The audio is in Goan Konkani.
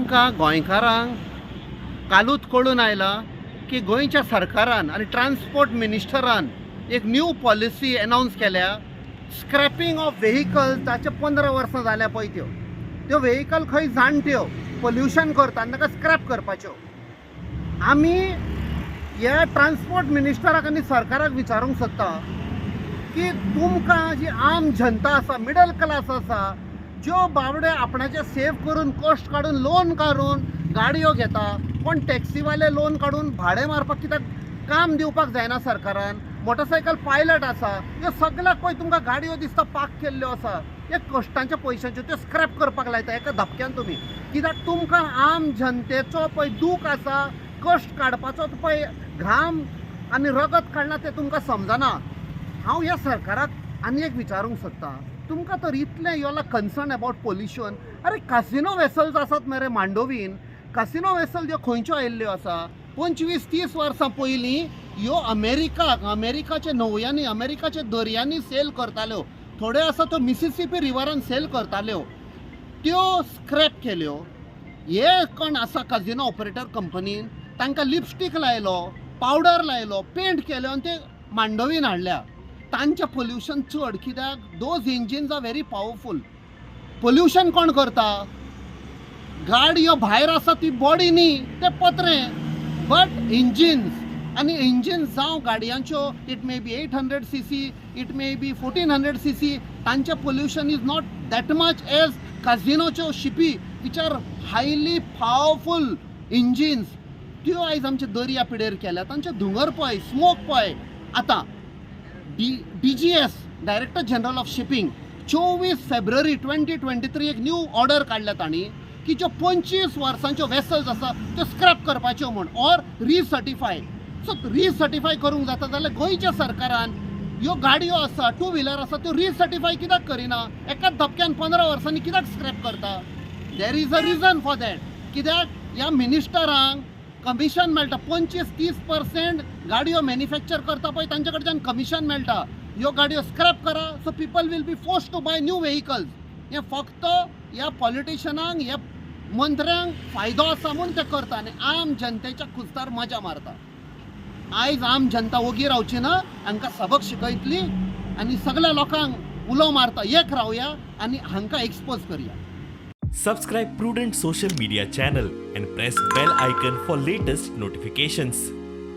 आमकां गोंयकारांक कालूच कळून आयलां की गोंयच्या सरकारान आनी ट्रान्सपोर्ट मिनिस्टरान एक न्यू पॉलिसी अनावन्स केल्या, स्क्रॅपिंग ऑफ व्हेकल. ताचे 15 वर्सां जाल्या पळय, त्यो त्यो व्हेकल खंय जाणट्यो पोल्युशन करता आनी ताका स्क्रॅप करपाच्यो. आमी ह्या ट्रान्सपोर्ट मिनिस्टराक आनी सरकाराक विचारूंक सोदता की तुमकां जी आम जनता आसा, मिडल क्लास आसा, ज्यो बाबडे आपणाचे सेव करून, कश्ट काडून, लोन काडून गाडयो घेता, कोण टॅक्सीवाले लोन काडून भाडें मारपाक, कित्याक काम दिवपाक जायना सरकारान? मोटरसायकल पायलट आसा, ह्यो सगळ्याक पळय तुमकां गाडयो दिसता पार्क केल्ल्यो आसा, हे कश्टांच्या पयशांच्यो, त्यो स्क्रॅप करपाक लायता एका धपक्यान तुमी कित्याक? तुमकां आम जनतेचो पळय दूख आसा, कश्ट काडपाचो पळय घाम आनी रगत काडला तें तुमकां समजना. हांव ह्या सरकाराक आनी एक विचारूंक सोदतां, तुमकां तर इतलें you are concern about pollution, अरे कासिनो वेसल्स आसात मरे मांडोवीन. कासिनो वेसल ज्यो खंयच्यो आयिल्ल्यो आसा? 25-30 वर्सां पयलीं ह्यो अमेरिकाक, अमेरिकाच्या न्हंयांनी, अमेरिकाच्या दर्यांनी सेल करताल्यो. थोड्यो आसा त्यो मिसिसिपी रिवरान सेल करताल्यो, त्यो स्क्रॅप केल्यो. हे कोण आसा काजिनो ऑपरेटर कंपनीन तांकां लिपस्टीक लायलो, पावडर लायलो, पेंट केल्यो आनी ते मांडवीन हाडल्या. तांचें पोल्युशन चड कित्याक those engines are very powerful. Pollution कोण करता? गाडयो भायर आसा ती बॉडी न्ही, ते पत्रे, बट इंजिन्स. आनी इंजिन्स जावं गाडयांच्यो, it may be 800 cc, it may be 1400 cc, तांचें pollution is not that much as काजिनोच्यो शिपी, which are highly powerful engines. त्यो आयज आमच्या दर्या पिडेर केल्या. तांचे धुंगर पळय, स्मोक पळय. आतां DGS, Director General of Shipping, 24 February 2023 एक न्यू ऑर्डर काडल्या तांणी की ज्यो 25 वर्सांच्यो वेसल्स आसा त्यो स्क्रॅप करपाच्यो म्हूण ऑर रिसर्टिफाय. सो रिसर्टिफाय करूंक जाता जाल्यार गोंयच्या सरकारान ह्यो गाडयो आसा, टू व्हिलर आसा, त्यो रिसर्टिफाय कित्याक करिना? एकाच धपक्यान 15 वर्सांनी कित्याक स्क्रॅप करता? There is a reason for that. कित्याक ह्या मिनिस्टरांक कमिशन मेळटा. 25-30% गाडयो मॅन्युफॅक्चर करता पळय तांच्या कडच्यान कमिशन मेळटा. ह्यो गाडयो स्क्रॅप करा, so people will be forced to buy new vehicles. हें फक्त ह्या पॉलिटिशनांक, ह्या मंत्र्यांक फायदो आसा म्हूण ते करता आनी आम जनतेच्या खुस्तार मजा मारता. आयज आम जनता ओगी रावची ना, हांकां सबक शिकयतली आनी सगळ्या लोकांक उलो मारता, एक रावया आनी हांकां एक्सपोज करया. Subscribe Prudent Social Media channel and press bell icon for latest notifications.